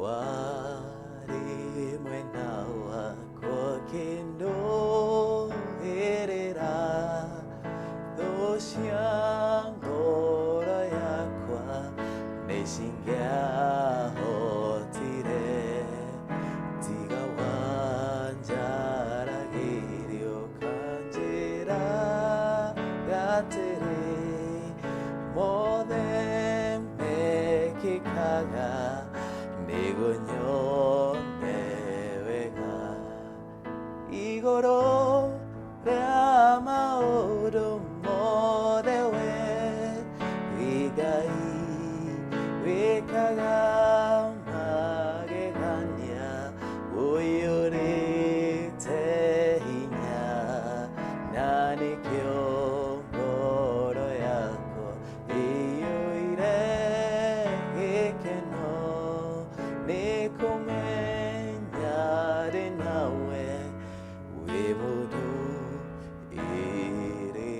Warĩ mwena wakwa ũkĩndũĩrĩra thũ cia ngoro yakwa nĩcingĩahotire tiga wanjaragĩria ũkanjĩra atĩrĩ mothe mekĩkaga nĩguo nyone wega igũrũ rĩa maũndũ mothe we wĩ Ngai wĩkaga magegania ũiyũrĩte hinya na nĩkĩo ngoro yakwa ĩiyũire gĩkeno nĩ kũmenya ndĩ nawe wĩ mũndũ ĩrĩri.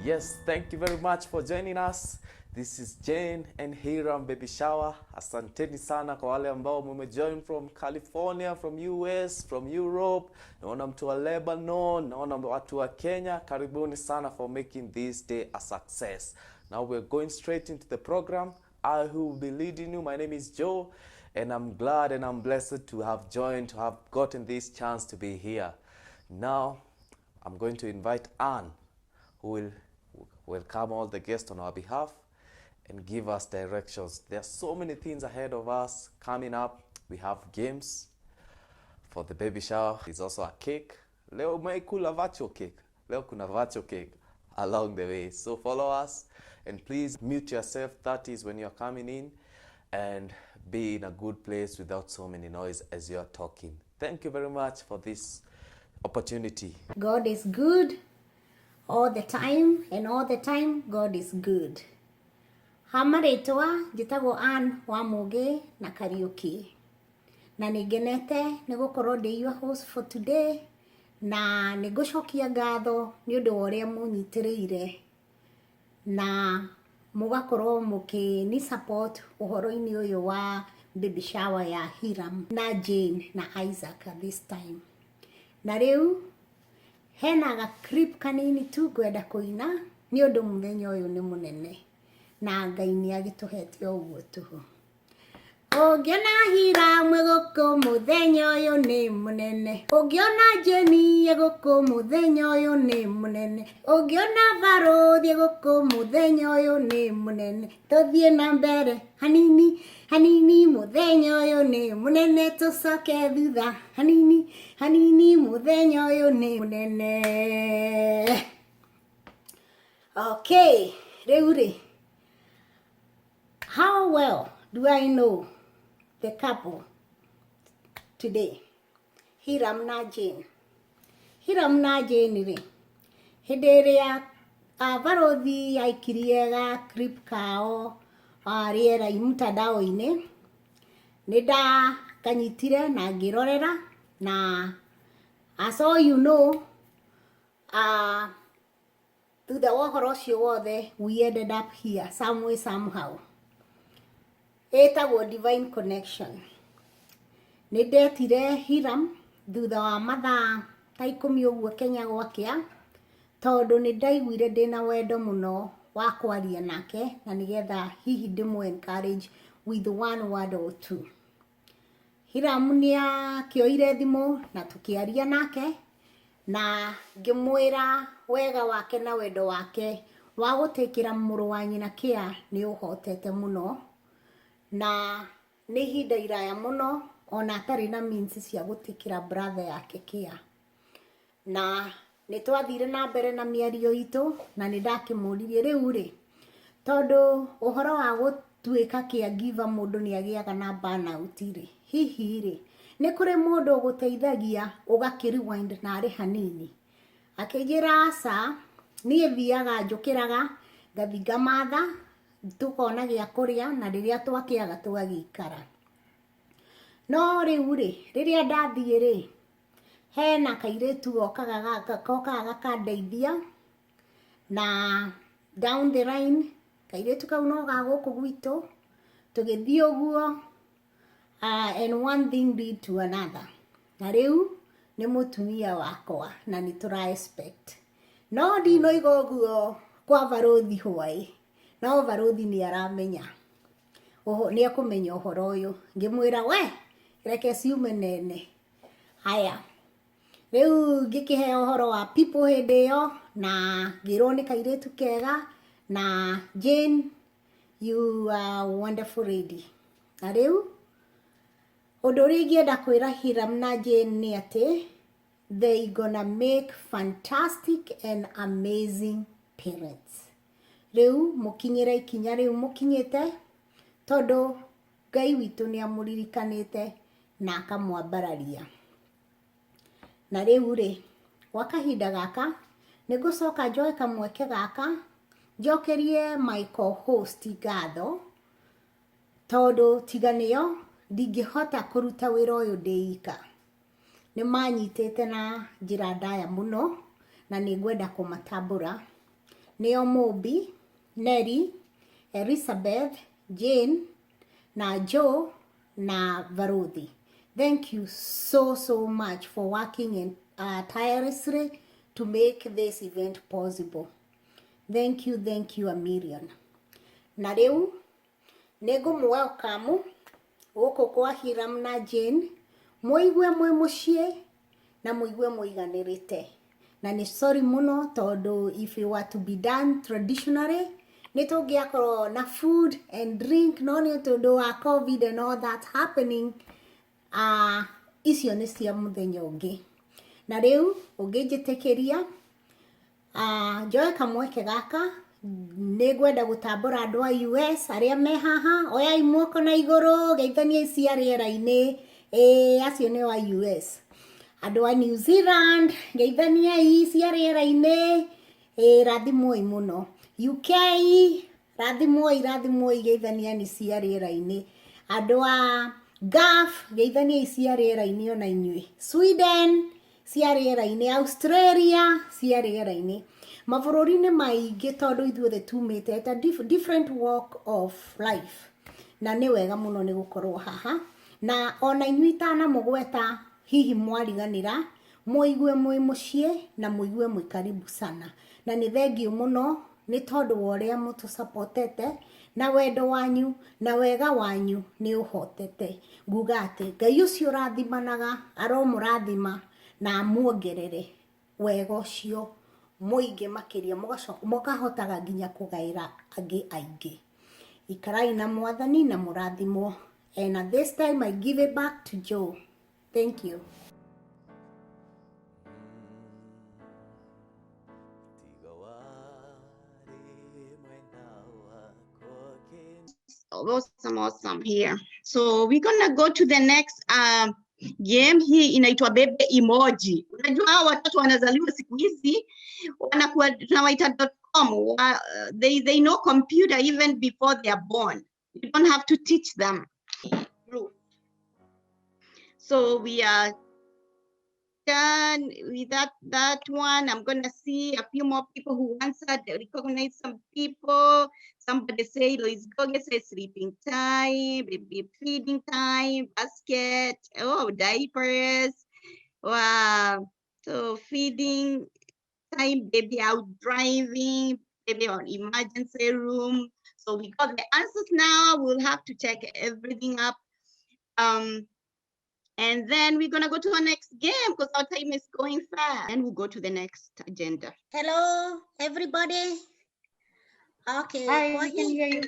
Yes, thank you very much for joining us. This is Jane and Hiram baby shower. Asanteni sana kwa wale ambao mumejoin from California, from US, from Europe. Naona mtu wa Lebanon, naona watu wa Kenya. Karibuni sana for making this day a success. Now we're going straight into the program. I who will be leading you, my name is Joe, and I'm glad and I'm blessed to have joined, to have gotten this chance to be here. Now, I'm going to invite Anne, who will welcome all the guests on our behalf and give us directions. There are so many things ahead of us coming up. We have games for the baby shower. There's also a cake. Leo umeikula virtual cake. Leo kuna virtual cake along the way. So follow us and please mute yourself. That is when you're coming in, and be in a good place without so many noise as you're talking. Thank you very much for this opportunity. God is good all the time, and all the time God is good. Ha marĩtwa njĩtagwo Ann wa Mũgĩ na Kariũki, na nĩ ngenete nĩ gũkorwo ndĩ your host for today, na nĩ ngũcokia ngatho nĩ ũndũ wa ũrĩa mũnyitĩrĩire na mũgakorwo mũkĩni support ũhoro-inĩ ũyũ wa baby shower ya Hiram na Jane na Isaac at this time. Na rĩu hena ga clip kanini tu ngwenda kũina nĩ ũndũ mũthenya ũyũ nĩ mũnene na Ngai nĩ agĩtũhete o ũguo tũhũ. Ũngĩona Hiramu gũkũ mũthenya ũyũ nĩ mũnene, ũngĩona Jane gũkũ mũthenya ũyũ nĩ mũnene, ũngĩona Barũthi gũkũ mũthenya ũyũ nĩ mũnene, tũthiĩ na mbere hanini hanini mũthenya ũyũ nĩ mũnene, tũcoke thutha hanini hanini mũthenya ũyũ nĩ mũnene. Okay, rĩu rĩ, how well do I know the couple today? Hiram na Jane. Hiram na Jane rĩ, hĩndĩ ĩrĩa Barũthi aikirie ga clip kao rĩera mtandao-inĩ, nĩ ndakanyitire na ngĩrorera, na as all you know, thutha wa ũhoro ũcio wothe we ended up here some way somehow. Ĩtagwo divine connection. Nĩ ndetire Hiram thutha wa mathaa ta 10 ũguo Kenya gwakĩa, tondũ nĩ ndaiguire ndĩna wendo mũno wa kwaria nake na nĩgetha hihi ndĩmũ encourage with one word or two. Hiram nĩ akĩoire thimũ na tũkĩaria nake na ngĩmwĩra wega wake na wendo wake wa gũtĩkĩra mũrũ wa nyina kĩa nĩ ũhotete mũno, na nĩ ihinda iraya mũno ona atarĩ na means cia gũtĩkĩra brother yake kĩa. Na nĩ twathire na mbere na mĩario itũ na nĩ ndakĩmũririe rĩu rĩ, tondũ ũhoro wa gũtuĩka caregiver mũndũ nĩ agĩaga na burnout rĩ, hihi rĩ nĩ kũrĩ mũndũ ũgũteithagia ũgakĩ rewind na arĩ hanini? Akĩnjĩra aca, niĩ thiaga njũkĩraga ngathi ngamatha tũkona gĩa kũrĩa, na rĩrĩa twakĩaga tũgagĩikara. No rĩu rĩ, rĩrĩa ndathiĩ rĩ, hena kairĩtu gokaga gakandeithia, na down the line kairĩtu kau no ga gũkũ gwitũ. Tũgĩthiĩ ũguo, and one thing lead to another. Na rĩu nĩ mũtumia wakwa na nĩ tũra expect. No ndinoiga ũguo kwa barũthi hwaĩ, no barũthi nĩ aramenya. Nĩ ekũmenya ũhoro ũyũ. Ngĩmwĩra we, reke ciume nene. Haya, rĩu ngĩkĩheo ũhoro wa people hĩndĩ ĩyo na ngĩrwo nĩ kairĩtu kega na Jane, you are a wonderful lady. Na rĩu ũndũ ũrĩa ingĩenda kwĩra Hiram na Jane nĩ atĩ they gonna make fantastic and amazing parents. Rĩu mũkinyĩre ikinya rĩu mũkinyĩte tondũ Ngai witũ nĩ amũririkanĩte na akamwambararia. Na rĩu rĩ, gwa kahinda gaka nĩ ngũcoka njoe kamweke gaka njokerie my co-host ngatho tondũ tiga nĩo ndingĩhota kũruta wĩra ũyũ ndĩ ika. Nĩ manyitĩte na njĩra ndaya mũno na nĩ ngwenda kũmatambũra. Nĩo Mũmbi, Nelly, Elizabeth, Jane na Joe na Baruthi. Thank you so, so much for working and tirelessly to make this event possible. Thank you a million. Na rĩu nĩ ngũmũ welcome gũkũ kwa Hiram na Jane, mũigue mwĩ mũciĩ na mũigue mũiganĩrĩte. Na nĩ sorry mũno tondũ if it were to be done traditionally nĩ tũngĩakorwo na food and drink, no nĩ tondũ wa COVID and all that happening, icio nĩ cia mũthenya ũngĩ. Na rĩu ũngĩnjĩtĩkĩria, njoe kamweke gaka nĩ ngwenda gũtambũra andũ a US arĩa me haha. Oyai moko na igũrũ, geithaniai cia rĩera-inĩ. Ĩĩ, acio nĩo a US. Andũ a New Zealand, geithaniai cia rĩera-inĩ. Ĩĩ, rathimwoi mũno. UK, rathimwoi, rathimwoi, geithaniani cia rĩera-inĩ. Andũ a Gulf, geithaniai cia rĩera-inĩ ona inyuĩ. Sweden, cia rĩera-inĩ. Australia, cia rĩera-inĩ. Mabũrũri-inĩ maingĩ tondũ ithuothe tumĩte at a different walk of life, na nĩ wega mũno nĩ gũkorwo haha na ona inyuĩ itanamũgweta hihi mwariganĩra, mũigue mwĩ mũciĩ na mũigue mwĩ karibu sana. Na nĩ thengiũ mũno nĩ tondũ wa ũrĩa mũtũsupportete na wendo wanyu na wega wanyu nĩ ũhotete. Nguga atĩ Ngai ũcio ũrathimanaga aromũrathima na amuongerere wega ũcio mũingĩ makĩria, mũkahotaga nginya kũgaĩra angĩ aingĩ. Ikarai na Mwathani na mũrathimwo. And at this time I give it back to Joe. Thank you. Tiga warĩ mwena wakwa. Awesome, awesome here. So we're gonna go to the next game. Hii inaitwa bebe emoji. Unajua hao watoto wanazaliwa siku hizi wanakuwa tunawaita .com. They know computer even before they are born. You don't have to teach them. So we are done with that one. I'm gonna see a few more people who answered, recognize some people. Somebody say, Lois Goge says sleeping time, baby feeding time, basket, oh, diapers. Wow. So feeding time, baby out driving, baby on emergency room. So we got the answers now. We'll have to check everything up. And then we're gonna go to our next game because our time is going fast. And we'll go to the next agenda. Hello, everybody. Okay, Hi, for we can hear you.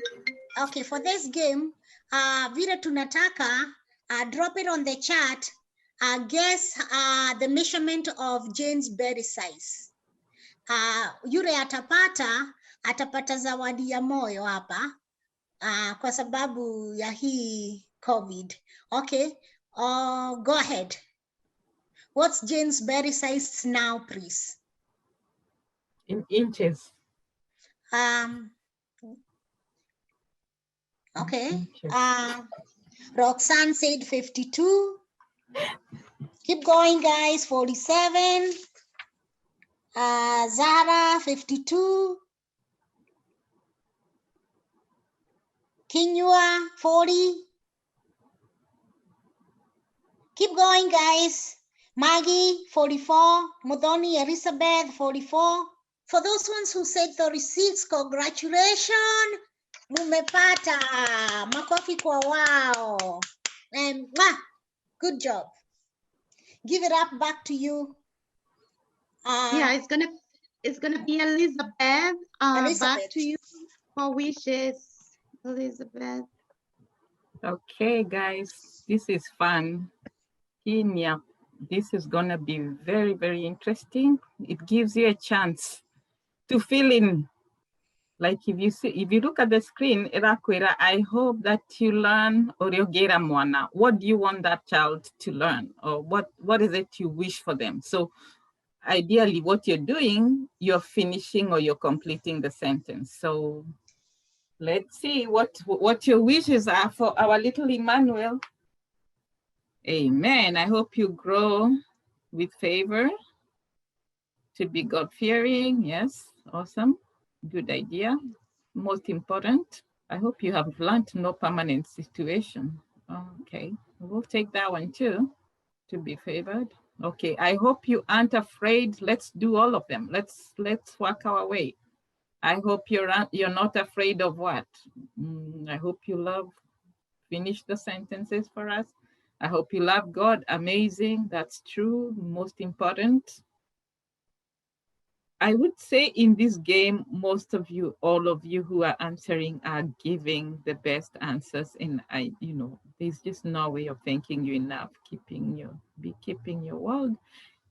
Okay, for this game, vile tunataka, drop it on the chat. Guess the measurement of Jane's body size. Yule atapata, atapata zawadi ya moyo hapa, kwa sababu ya hii COVID. Okay, go ahead. What's Jane's body size now, please? In inches. Okay. Inches. Roxanne said 52. Keep going, guys. 47. Zara, 52. Kinyua, 40. Keep going, guys. Maggie, 44. Modoni Elizabeth, 44. For those ones who said 36, congratulations. Mumepata. Makofi kwa wao. And mwah, good job. Give it up back to you. Yeah, it's gonna be Elizabeth. Back Elizabeth. To you for wishes, Elizabeth. Okay, guys, this is fun. Kenya, this is gonna be very, very interesting. It gives you a chance to fill in. Like if you look at the screen, ĩrakwĩra, "I hope that you learn ũrĩa mwana." What do you want that child to learn? Or what is it you wish for them? So ideally what you're doing, you're finishing or you're completing the sentence. So let's see what your wishes are for our little Emmanuel. Amen. I hope you grow with favor, to be God-fearing. Yes, awesome. Good idea. Most important, I hope you have learned no permanent situation. Okay, we'll take that one too, to be favored. Okay, I hope you aren't afraid. Let's do all of them. Let's work our way. I hope you're not afraid of what? I hope you love, finish the sentences for us. I hope you love God. Amazing. That's true. Most important. I would say in this game, most of you, all of you who are answering are giving the best answers. And there's just no way of thanking you enough, keeping your word.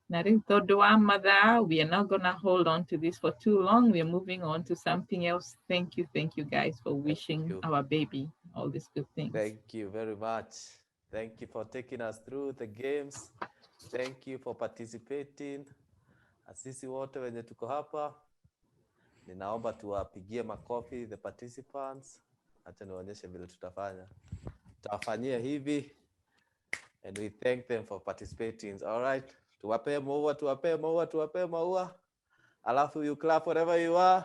Na rĩu tondũ wa mathaa, we are not gonna hold on to this for too long. We are moving on to something else. Thank you guys for wishing You. Our baby all these good things. Thank you very much. Thank you for taking us through the games. Thank you for participating. Na sisi wote wenye tuko hapa, ninaomba tuwapigie makofi the participants. Acha niwaonyeshe vile tutafanya. Tutawafanyia hivi and we thank them for participating. All right. Tuwapee maua, tuwapee maua, tuwapee maua. Alafu you clap wherever you are.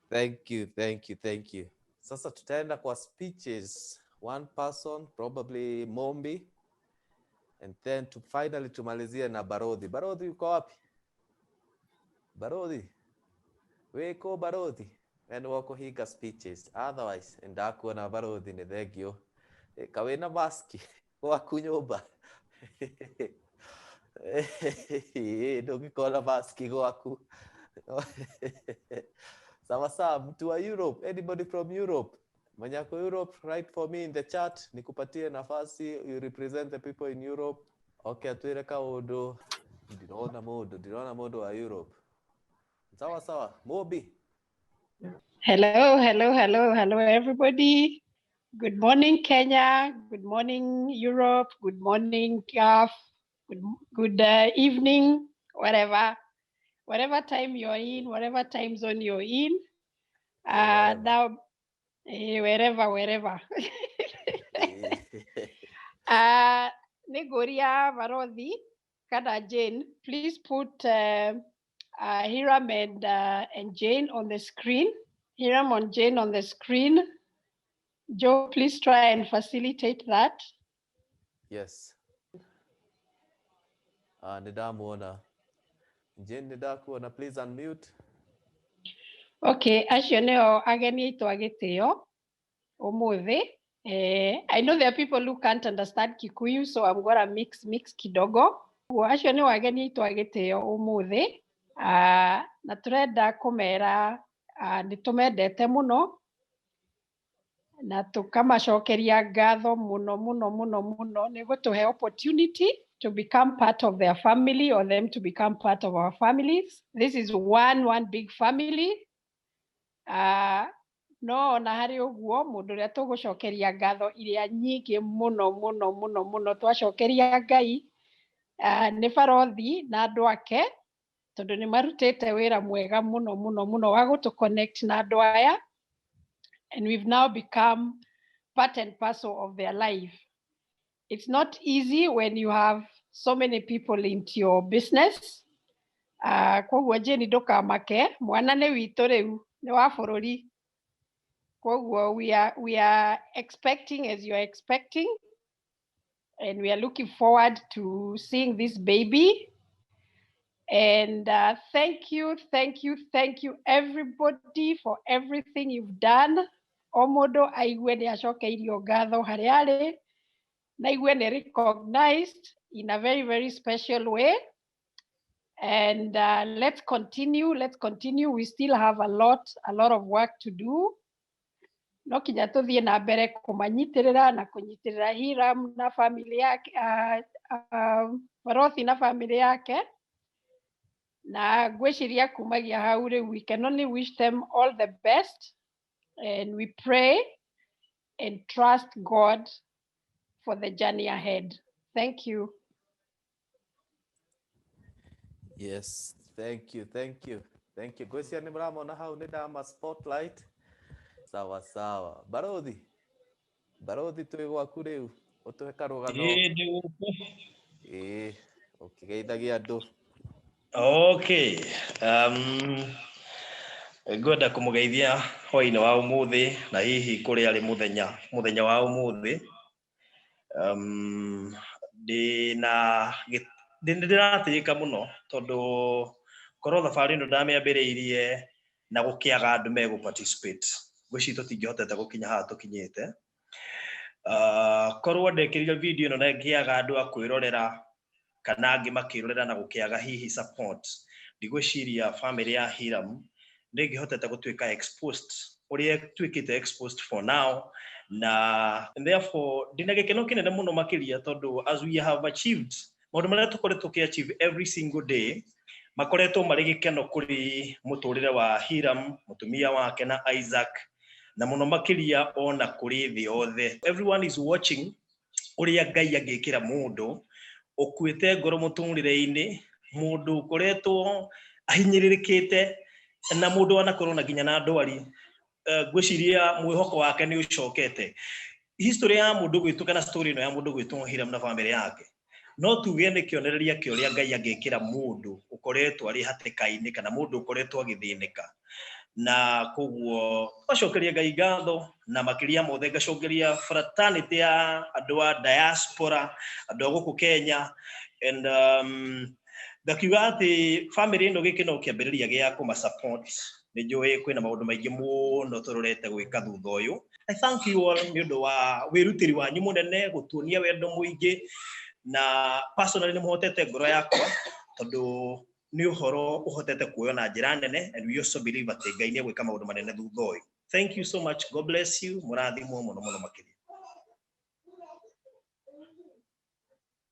Thank you, thank you, thank you. Sasa tutaenda kwa speeches. One person, probably Mombi. And then to finally tumalizie na Barodhi. Barodhi, uko wapi? Barodhi. Weko Barodhi. And wako hinga speeches. Otherwise, ndakuona Barodhi, nĩ thengio. Eh, kawĩna maski gwaku nyũmba. Ndũngĩkorwo na maski gwaku. Sawa sawa, mtu wa Europe, anybody from Europe? Mwenye ako Europe, write for me in the chat, nikupatie nafasi, you represent the people in Europe. Okay, atwĩre kaũndũ. Ndirona mũndũ, ndirona mũndũ wa Europe. Sawa sawa, Mobi. Hello, hello, hello, hello, everybody. Good morning, Kenya. Good morning, Europe. Good morning, GAF. Good evening, whatever, whatever time you're in, whatever time zone you're in. Wherever. Now, wherever, wherever. Nĩngũria Barothi kana Jane, please put Hiram and Jane on the screen. Hiram and Jane on the screen. Joe, please try and facilitate that. Yes. Ah, nĩndamuona. Jane, nĩndakuona, please unmute. Okay, acio nĩo ageni aitũ a gĩtĩo ũmũthĩ. I know there are people who can't understand Kikuyu, so I'm gonna mix kidogo. Ũguo acio nĩo ageni aitũ a gĩtĩo ũmũthĩ. Na tũrenda kũmera nĩ tũmendete mũno na tũkamacokeria ngatho mũno mũno mũno mũno nĩ gũtũhe opportunity to become part of their family or them to become part of our families. This is one big family. No ona harĩ ũguo, mũndũ ũrĩa tũgũcokeria ngatho iria nyingĩ mũno mũno mũno mũno twacokeria Ngai nĩ barothi na andũ ake, tondũ nĩ marutĩte wĩra mwega mũno mũno mũno wa gũtũ connect na andũ aya, and we've now become part and parcel of their life. It's not easy when you have so many people into your business. Koguo Jane, ndũkamake, mwana nĩ witũ rĩu, nĩ wa bũrũri. Koguo we are expecting as you are expecting, and we are looking forward to seeing this baby. And thank you, thank you, thank you, everybody, for everything you've done. O mũndũ aigue nĩ acokeirio ngatho harĩa arĩ, na aigue nĩ recognized in a very, very special way. And let's continue, let's continue. We still have a lot of work to do. No kinya tũthiĩ na mbere kũmanyitĩrĩra na kũnyitĩrĩra Hiram na family yake, Barothi na family yake. Na ngwĩciria kumagia hau rĩu we can only wish them all the best, and we pray and trust God for the journey ahead. Thank you. Yes, thank you, thank you, thank you. Ngwĩciria nĩ mũramona hau nĩ ndama spotlight. Sawa sawa. Barothi, barothi, twĩ gwaku rĩu ũtũhe karũgano. Ĩĩ, ndĩ gũkũ. Ĩĩ, ũkĩgeithagia andũ. Okay. Ngwenda kũmũgeithia hwainĩ wa ũmũthĩ na hihi kũrĩa arĩ mũthenya mũthenya wa ũmũthĩ. Ndĩna nĩ ndĩratĩĩka mũno tondũ korwo thabarĩ ĩno ndamĩambĩrĩirie na gũkĩaga andũ megũ participate, ngwĩciria tũtingĩhotete gũkinya haha tũkinyĩte. Korwo ndekĩrire video ĩno na ngĩaga andũ a kwĩrorera kana angĩ makĩrorera na gũkĩaga hihi support, ndigwĩciria family ya Hiram nĩ ĩngĩhotete gũtuĩka exposed ũrĩa ĩtuĩkĩte exposed for now. Na and therefore ndĩna gĩkeno kĩnene mũno makĩria tondũ as we have achieved maũndũ marĩa tũkoretwo tũkĩ achieve every single day makoretwo marĩ gĩkeno kũrĩ mũtũrĩre wa Hiram, mũtumia wake na Isaac, na mũno makĩria ona kũrĩ thĩ yothe. Everyone is watching ũrĩa Ngai angĩkĩra mũndũ ũkuĩte ngoro mũtũrĩre-inĩ, mũndũ ũkoretwo ahinyĩrĩrĩkĩte na mũndũ wanakorwo na nginya na ndwari. Ngwĩciria mwĩhoko wake nĩ ũcokete. History ya mũndũ gwĩtwo kana story ĩno ya mũndũ gwĩtwo Hiram na family yake no tuge nĩ kĩonereria kĩa ũrĩa Ngai angĩkĩra mũndũ ũkoretwo arĩ hatĩka-inĩ kana mũndũ ũkoretwo agĩthĩnĩka. Na koguo tũgacokeria Ngai ngatho, na makĩria mothe ngacokeria fraternity ya andũ a diaspora, andũ a gũkũ Kenya, and ngakiuga atĩ family ĩno gĩkĩ no kĩambĩrĩria gĩa kũma support. Nĩ njũĩ kwĩna maũndũ maingĩ mũno tũrorete gwĩka thutha ũyũ. I thank you all nĩ ũndũ wa wĩrutĩri wanyu mũnene gũtuonia wendo mũingĩ, na personally nĩ mũhotete ngoro yakwa tondũ nĩ ũhoro ũhotete kuoywo na njĩra nene, and we also believe atĩ Ngai nĩ egwĩka maũndũ manene thutha ũyũ. Thank you so much. God bless you. Mũrathimwo mũno mũno makĩria.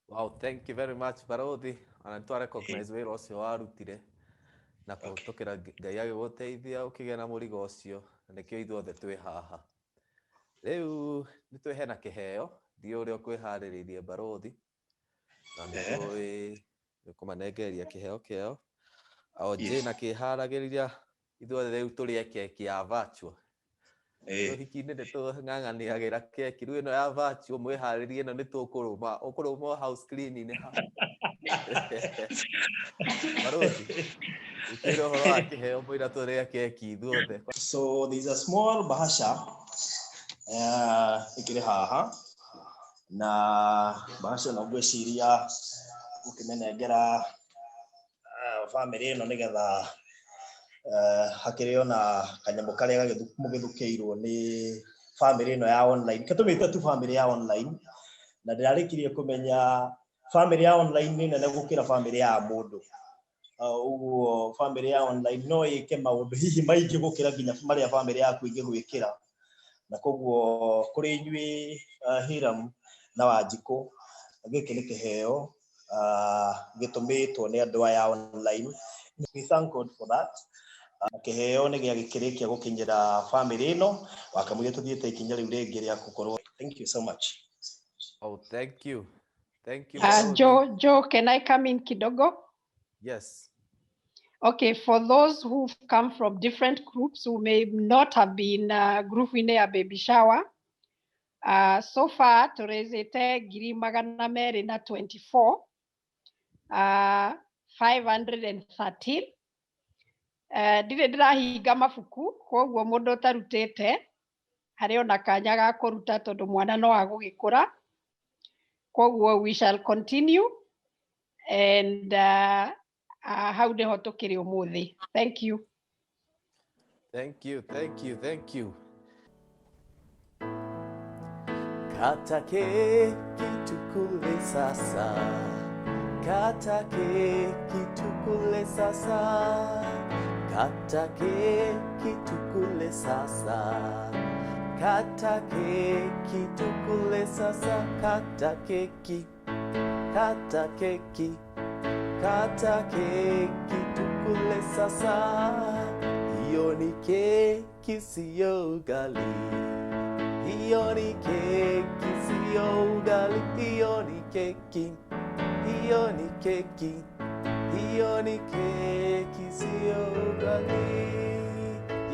Wow, thank you very much, Barothi. Ona nĩ twa recognize wĩra ũcio warutire na kũhĩtũkĩra Ngai agĩgũteithia ũkĩgĩa na mũrigo ũcio, na nĩkĩo ithuothe twĩ haha. Rĩu nĩ twĩ hena kĩheo, ndiũĩ ũrĩa ũkwĩharĩrĩirie, Barothi, na nĩ tũĩ nĩ kũmanengereria kĩheo kĩao. O Jane akĩharagĩrĩria, ithuothe rĩu tũrĩe keki ya virtual. Ũhiki-inĩ nĩ tũng'ang'anĩagĩra keki, rĩu ĩno ya virtual mwĩharĩrie, ĩno nĩ tũkũrũma, ũkũrũma o house cleaning ha. Barothi, ũkĩra ũhoro wa kĩheo mũira tũrĩe keki ithuothe. So there's a small bahasha ĩkĩrĩ haha, na bahasha ĩno ngwĩciria ũkĩmĩnengera family ĩno nĩgetha hakĩrĩ ona kanyamũ karĩa mũgĩthukĩirwo nĩ family ĩno ya online. Katũmĩte tu family ya online, na ndĩrarĩkirie kũmenya family ya online nĩ nene gũkĩra family ya mũndũ. Ũguo family ya online no ĩke maũndũ hihi maingĩ gũkĩra nginya marĩa family yaku ĩngĩgwĩkĩra. Na koguo kũrĩ inyuĩ, Hiram na Wanjikũ, gĩkĩ nĩ kĩheo gĩtũmĩtwo nĩ andũ aya online. We thank God for that. Kĩheo nĩ gĩagĩkĩrĩkia gũkinyĩra family ĩno wakamũira tũthiĩte ikinya rĩu rĩngĩ rĩa gũkorwo. Thank you so much. Oh, thank you. Thank you. Barothi. Joe, can I come in kidogo? Yes. Okay, for those who've come from different groups who may not have been group in a baby shower, so far tũraisĩte ngiri magana merĩ na 24, 513. Ndirĩ ndĩrahinga mabuku, koguo mũndũ ũtarutĩte Harĩ ona kanya ga kũruta tondũ mwana no agũgĩkũra. Koguo we shall continue and hau nĩho tũkĩrĩ ũmũthĩ. Thank you. Thank you, thank you, thank you. Kata keki tukule sasa. Kata keki tukule sasa. Kata keki tukule sasa. Kata keki tukule sasa. Kata keki. Kata keki. Kata keki tukule sasa. Hiyo ni keki siyo ugali. Hiyo ni keki siyo ugali. Hiyo ni keki. Hiyo ni keki. Hiyo ni keki siyo ugali.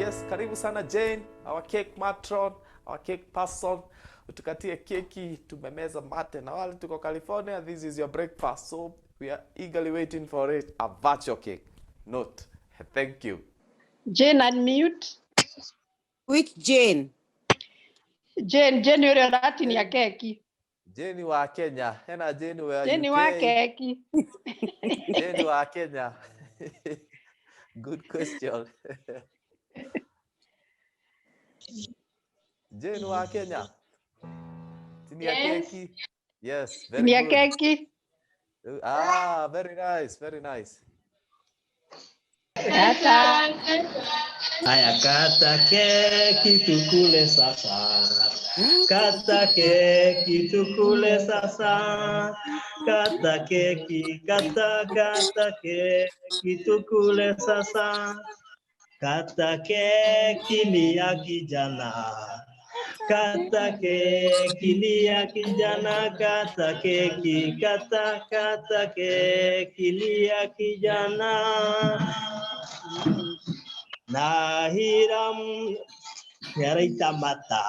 Yes, karibu sana Jane, our cake matron, our cake person. Utukatie keki, tumemeza mate na wale tuko California, this is your breakfast. So we are eagerly waiting for it. A virtual cake. Note. Thank you. Jane, unmute. Which Jane? Jane, Jane ũrĩa ũratinia keki. Jane wa Kenya. Hena Jane wa Jane UK. Wa keki. Jane wa Kenya. Good question. Jane wa Kenya. Tinia Yes. keki. Yes, very Tinia good. keki. Ah, very nice, very nice. Kata. Haya, kata keki tukule sasa. Kata keki tukule sasa. Kata keki, kata kata keki tukule sasa. Kata keki ni ya kijana. Kata keki ni ya kijana. Kata keki, kata kata keki ni ya kijana. Na Hiram nĩaraita mata.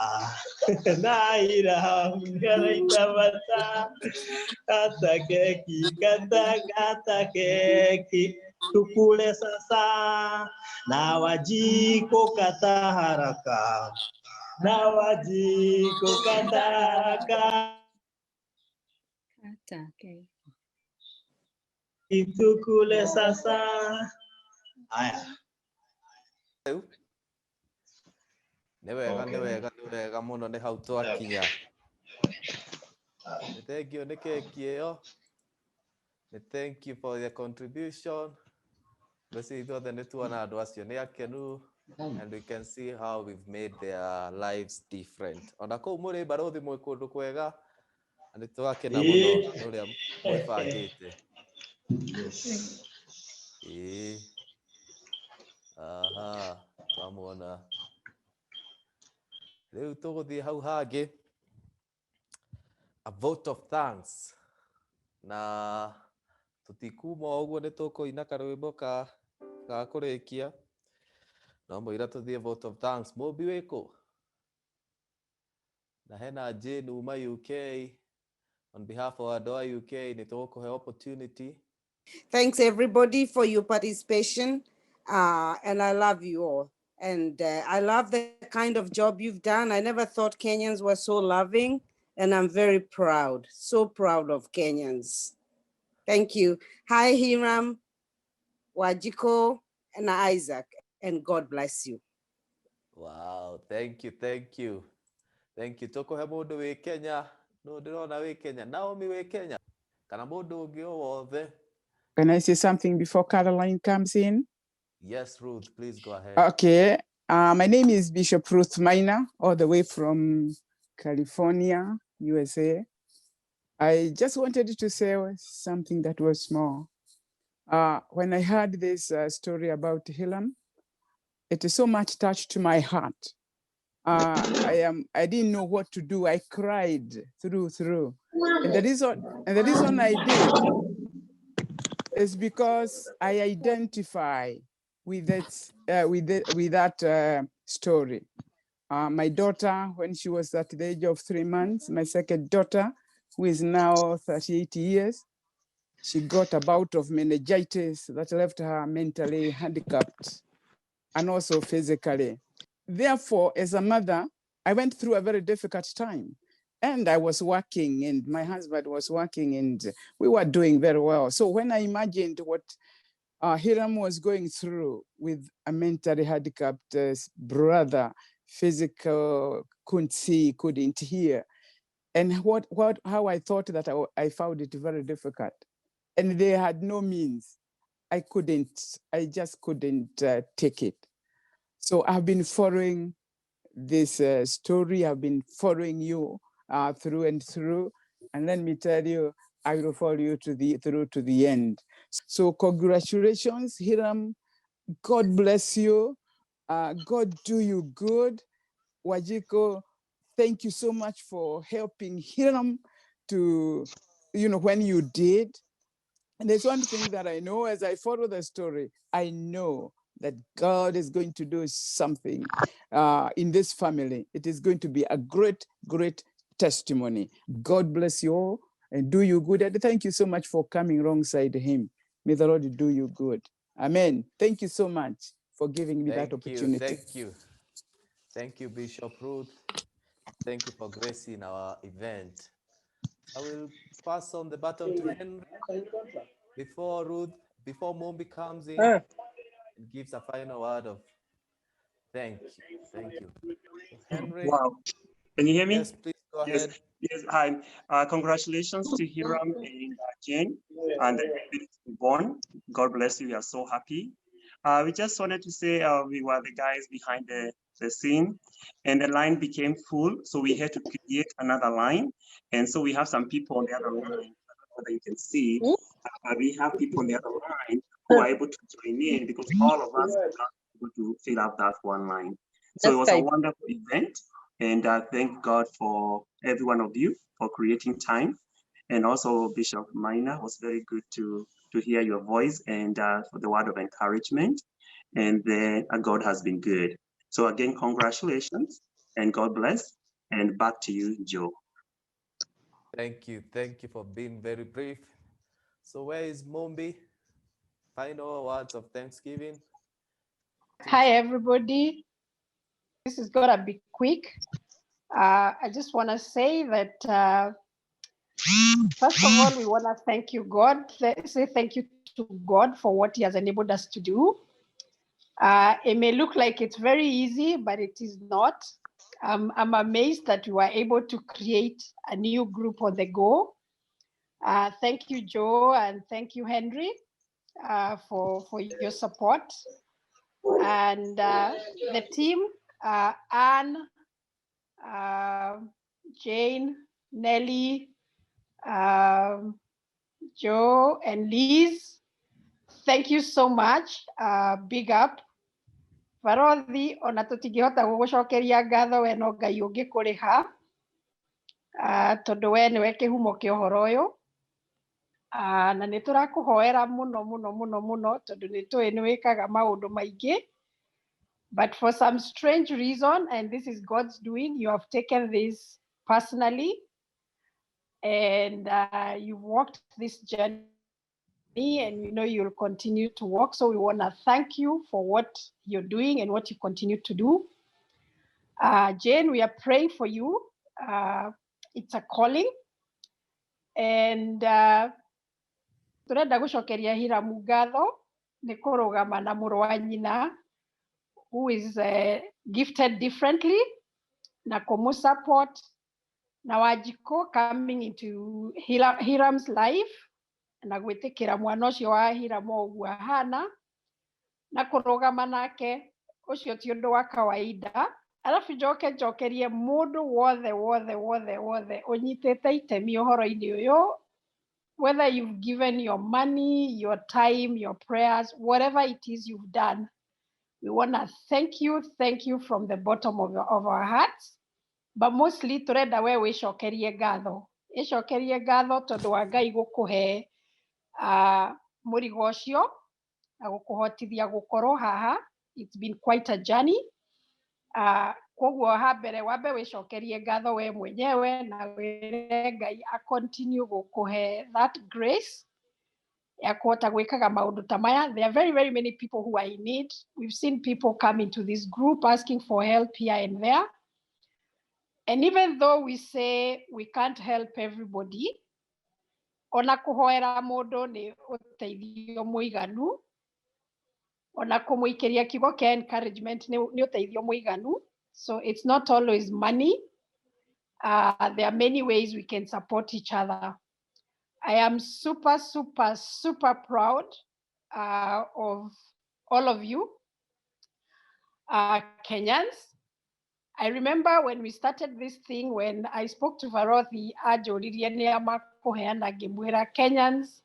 Na Hiram nĩaraita mata. Kata keki, kata kata keki tukule sasa. Na Wajiko kata haraka. Na Wajiko kata haraka. Kata keki. Tukule sasa. Haya. Rĩu nĩ wega, nĩ wega, nĩ wega mũno. Nĩ hau twakinya. Nĩ thank you nĩ keki ĩyo. Nĩ thank you for the contribution. Ngwĩciria ithuothe nĩ tuona andũ acio nĩ akenu and we can see how we've made their lives different. Ona kũu mũrĩ barũthi mwĩ kũndũ kwega na nĩ twakena mũno nĩ ũrĩa mwĩbangĩte. Ĩĩ, aha, twamuona. Rĩu tũgũthiĩ hau hangĩ, a vote of thanks, na tũtikuma o ũguo, nĩ tũkũina karwĩmbo ka kũrĩkia no mũira tũthiĩ vote of thanks. Mũmbi wĩkũ na hena Jane uma UK. On behalf of andũ a UK, nĩ tũgũkũhe opportunity. Thanks everybody for your participation. And I love you all. And I love the kind of job you've done. I never thought Kenyans were so loving, and I'm very proud, so proud of Kenyans. Thank you. Hi, Hiram, Wajiko, and Isaac, and God bless you. Wow, thank you, thank you. Thank you. Tũkũhe mũndũ wĩ Kenya, no ndĩrona wĩ Kenya, Naomi wĩ Kenya, kana mũndũ ũngĩ o wothe. Can I say something before Caroline comes in? Yes, Ruth, please go ahead. Okay. My name is Bishop Ruth Minor, all the way from California, USA. I just wanted to say something that was small. When I heard this story about Hiram, it is so much touched to my heart. I didn't know what to do. I cried through. And the reason I did is because I identify with that, with that story. My daughter, when she was at the age of 3 months, my second daughter, who is now 38 years, she got a bout of meningitis that left her mentally handicapped and also physically. Therefore, as a mother, I I went through a very difficult time, and I was working and my husband was working and we were doing very well. So when I imagined what Hiram was going through with a mentally handicapped brother, physical, couldn't see, couldn't hear, and how I thought that I found it very difficult, and they had no means. I just couldn't take it. So I've been following this story. I've been following you through and through. And let me tell you, I will follow you through to the end. So congratulations, Hiram. God bless you. God do you good. Wajiko, thank you so much for helping Hiram to, when you did. And there's one thing that I know as I follow the story, I know that God is going to do something in this family. It is going to be a great, great testimony. God bless you all and do you good. And thank you so much for coming alongside him. May the Lord do you good. Amen. Thank you so much for giving me that Thank you, opportunity. thank you. Thank you, Bishop Ruth. Thank you for gracing our event. I will pass on the baton to Henry before Ruth, before Mombi comes in and gives a final word of thank you. Thank you. Henry. Wow. Can you hear me? Yes, please go Yes. ahead. Yes, hi. Congratulations to Hiram and Jane and the baby born. God bless you. We are so happy. We just wanted to say we were the guys behind the scene, and the line became full, so we had to create another line. And so we have some people on the other line that you can see. We have people on the other line who are able to join in because all of us are not able to fill up that one line. So it was a wonderful event. And thank God for every one of you for creating time. And also Bishop Minor, was very good to hear your voice and for the word of encouragement. And then God has been good. So again, congratulations and God bless. And back to you, Joe. Thank you. Thank you for being very brief. So where is Mombi? Final words of thanksgiving. Hi, everybody. This is gonna be quick. I just want to say that, first of all, we want to thank you, God. Say thank you to God for what he has enabled us to do. It may look like it's very easy, but it is not. I'm amazed that we were able to create a new group on the go. Thank you, Joe, and thank you, Henry, for your support. And the team, Anne, Jane, Nelly, Joe, and Liz, thank you so much. Big up. Barothi, ona tũtingĩhota gũgũcokeria ngatho we no Ngai ũngĩkũrĩha, tondũ we nĩwe kĩhumo kĩa ũhoro ũyũ. Na nĩ tũrakũhoera mũno mũno mũno mũno tondũ nĩ tũĩ nĩ wĩkaga maũndũ maingĩ. But for some strange reason, and this is God's doing, you have taken this personally and you've walked this journey, and we know you'll continue to walk. So we want to thank you for what you're doing and what you continue to do. Jane, we are praying for you. It's a calling. And turenda gucokeria Hiramu ngatho nĩ kũrũgama na mũrũ wa nyina who is gifted differently, na kũmũ support, na Wanjikũ coming into Hiram's life, na gwĩtĩkĩra mwana ũcio wa Hiram o ũguo ahana, na kũrũgama nake, ũcio ti ũndũ wa kawaida. Arabu njoke njokerie mũndũ wothe wothe wothe wothe ũnyitĩte itemi ũhoro-inĩ ũyũ, whether you've given your money, your time, your prayers, whatever it is you've done, we want to thank you from the bottom of our hearts. But mostly turenda we wĩcokerie ngatho. Ĩcokerie ngatho tondũ wa Ngai gũkũhe mũrigo ũcio na gũkũhotithia gũkorwo haha. It's been quite a journey. Koguo ha mbere wambe wĩcokerie ngatho we mwenyewe na wĩre Ngai a continue gũkũhe that grace ya kũhota gwĩkaga maũndũ ta maya. There are very, very many people who are in need. We've seen people come into this group asking for help here and there. And even though we say we can't help everybody, ona kũhoera mũndũ nĩ ũteithio mũiganu, ona kũmũikĩria kiugo kĩa encouragement nĩ ũteithio mũiganu. So it's not always money. There are many ways we can support each other. I am super, super, super proud of all of you, Kenyans. I remember when we started this thing, when I spoke to Varothi, anjũririe nĩ a makũheana, ngĩmwĩra Kenyans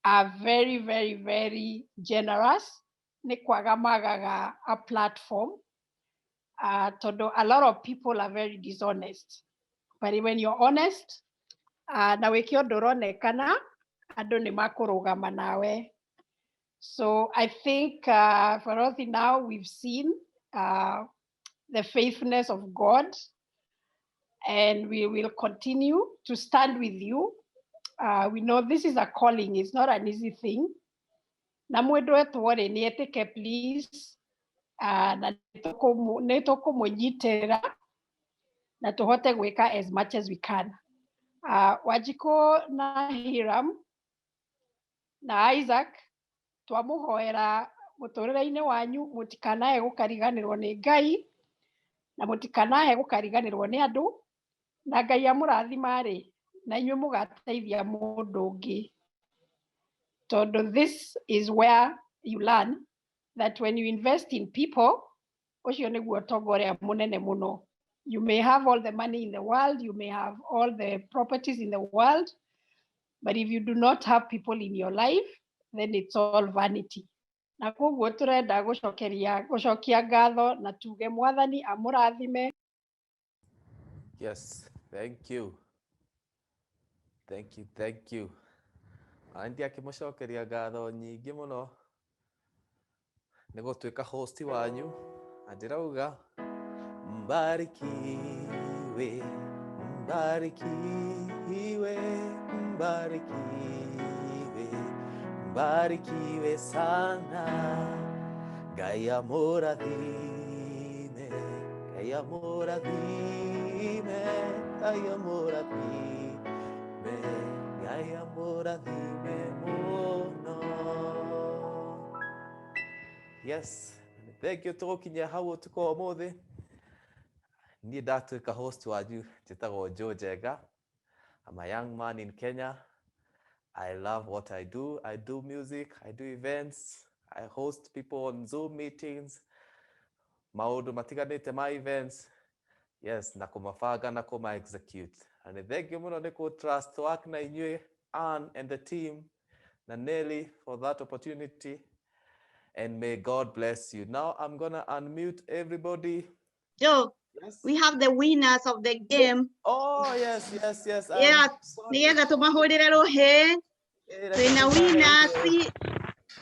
are very, very, very generous. Nĩ kwaga magaga a platform. Tondũ a lot of people are very dishonest. But when you're honest, na wĩke ũndũ ũronekana, andũ nĩ makũrũgama nawe. So I think Farothi, now we've seen the faithfulness of God, and we will continue to stand with you. We know this is a calling, it's not an easy thing. Na mwendwa etwo rĩ, nĩ etĩke please, na nĩ tũkũmũnyitĩrĩra na tũhote gwĩka as much as we can. Wanjikũ na Hiram na Isaac, twamũhoera mũtũrĩre-inĩ wanyu mũtikanae gũkariganĩrwo nĩ Ngai na mũtikanae gũkariganĩrwo nĩ andũ, na Ngai amũrathima rĩ, na inyuĩ mũgateithia mũndũ ũngĩ, tondũ this is where you learn that when you invest in people, ũcio nĩguo ũtonga ũrĩa mũnene mũno. You may have all the money in the world, you may have all the properties in the world, but if you do not have people in your life, then it's all vanity. Na koguo tũrenda gũcokeria gũcokia ngatho na tuge Mwathani amũrathime. Yes, thank you. Thank you, thank you. Auntie akĩmũcokeria ngatho nyingĩ mũno nĩ gũtuĩka host wanyu, na ndĩrauga mbarikiwe, mbarikiwe, mbarikiwe, mbarikiwe sana. Ngai amũrathime, Ngai amũrathime, Ngai amũrathime, Ngai amũrathime mũno. Yes, thank you. Tũgũkinyia hau ũtukũ wa ũmũthĩ. Niĩ ndatuĩka host wanyu, njĩtagwo Joe Njenga. I'm a young man in Kenya. I love what I do. I do music, I do events, I host people on Zoom meetings, maũndũ matiganĩte ma events. Yes, na kũmabanga na kũma execute. And thank you mũno nĩ kũ trust work na inyuĩ, Ann and the team, na Nelly, for that opportunity. And may God bless you. Now I'm gonna unmute everybody. Joe, Yes. we have the winners of the game. Oh, yes. I'm Yeah, sorry. Nĩgetha tũmahũrĩre rũhĩ. Eh, Twĩna reke winners, tũmahe.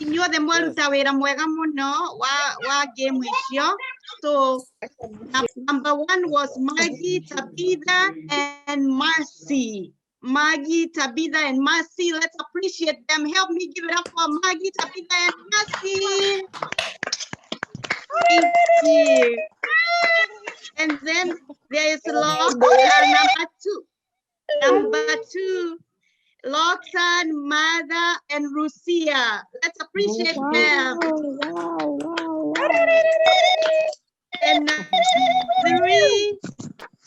Inyuothe mwaruta wĩra mwega mũno wa game icio. So number one was Maggie, Tabitha, and Marcy. Maggie, Tabitha, and Marcy. Let's appreciate them. Help me give it up for Maggie, Tabitha, and Marcy. Thank you. And then there is Loxan, number two. Number two, Loxan, Mother, and Rusia. Let's appreciate them. And number three,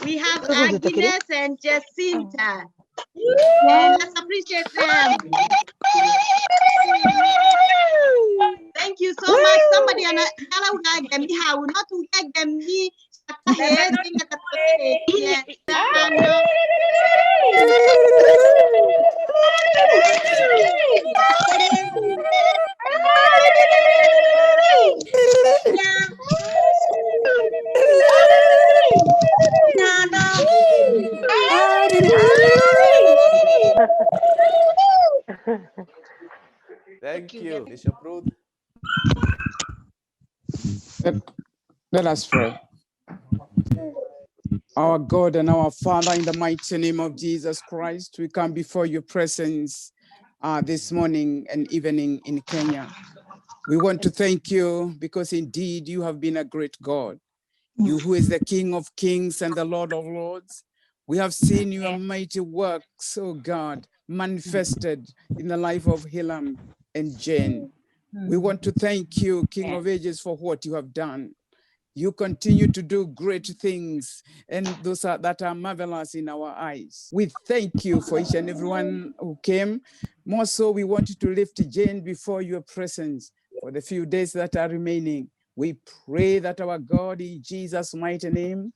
we have Agnes and Jacinta. And let's appreciate them. Thank you so much. Somebody ana how not to get me. Thank you, Bishop Ruth. Let us pray. Our God and our Father, in the mighty name of Jesus Christ, we come before your presence this morning and evening in Kenya. We want to thank you because indeed you have been a great God. You who is the King of kings and the Lord of lords, we have seen your mighty works, O God, manifested in the life of Hilam and Jane. We want to thank you, King of Ages, for what you have done. You continue to do great things, and those that are marvelous in our eyes. We thank you for each and everyone who came. More so, we want to lift Jane before your presence for the few days that are remaining. We pray that our God, in Jesus' mighty name,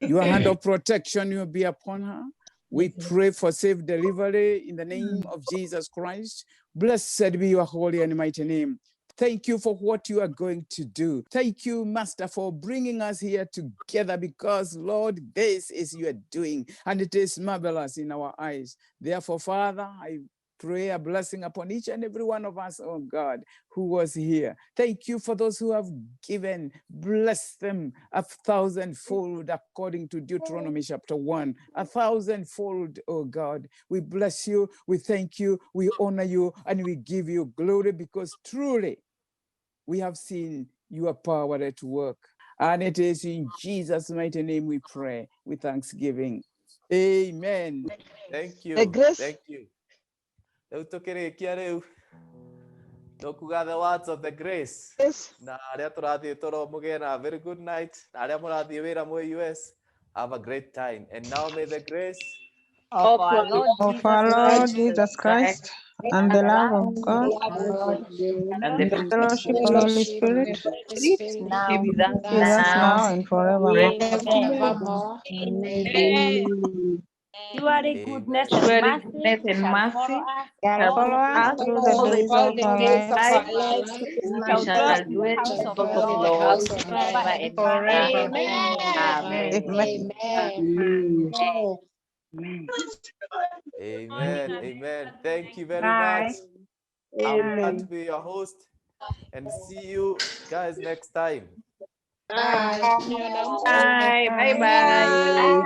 your hand of protection will be upon her. We pray for safe delivery in the name of Jesus Christ. Blessed be your holy and mighty name. Thank you for what you are going to do. Thank you, Master, for bringing us here together because, Lord, this is your doing and it is marvelous in our eyes. Therefore, Father, I pray a blessing upon each and every one of us, oh God, who was here. Thank you for those who have given. Bless them a thousandfold according to Deuteronomy chapter 1. A thousandfold, oh God. We bless you, we thank you, we honor you, and we give you glory because truly we have seen your power at work. And it is in Jesus' mighty name we pray with thanksgiving. Amen. Thank you. The grace. Thank you. Rĩu tũkĩrĩkia rĩu tũkuga the words of the grace Yes. na arĩa tũrathiĩ toro mũgĩe na very good night, na arĩa mũrathiĩ wĩra mwĩ US, have a great time. And now may the grace Of our Lord Of our Lord Jesus Christ and the love of God and and the the fellowship of the Holy Spirit be with us be with us now now and forevermore. Forevermore. Amen. Surely goodness and Surely mercy goodness and shall mercy follow us shall Shall all follow us us through the all the days of days our of lives our life. We We shall dwell shall in the dwell house in of the the house of the Lord Lord forever forever and and ever. ever. forever. Amen. Amen. Amen. Amen. Amen. Thank you very Bye. much. I'm glad to Amen. be your host and see you guys next time. Bye. Bye. Bye.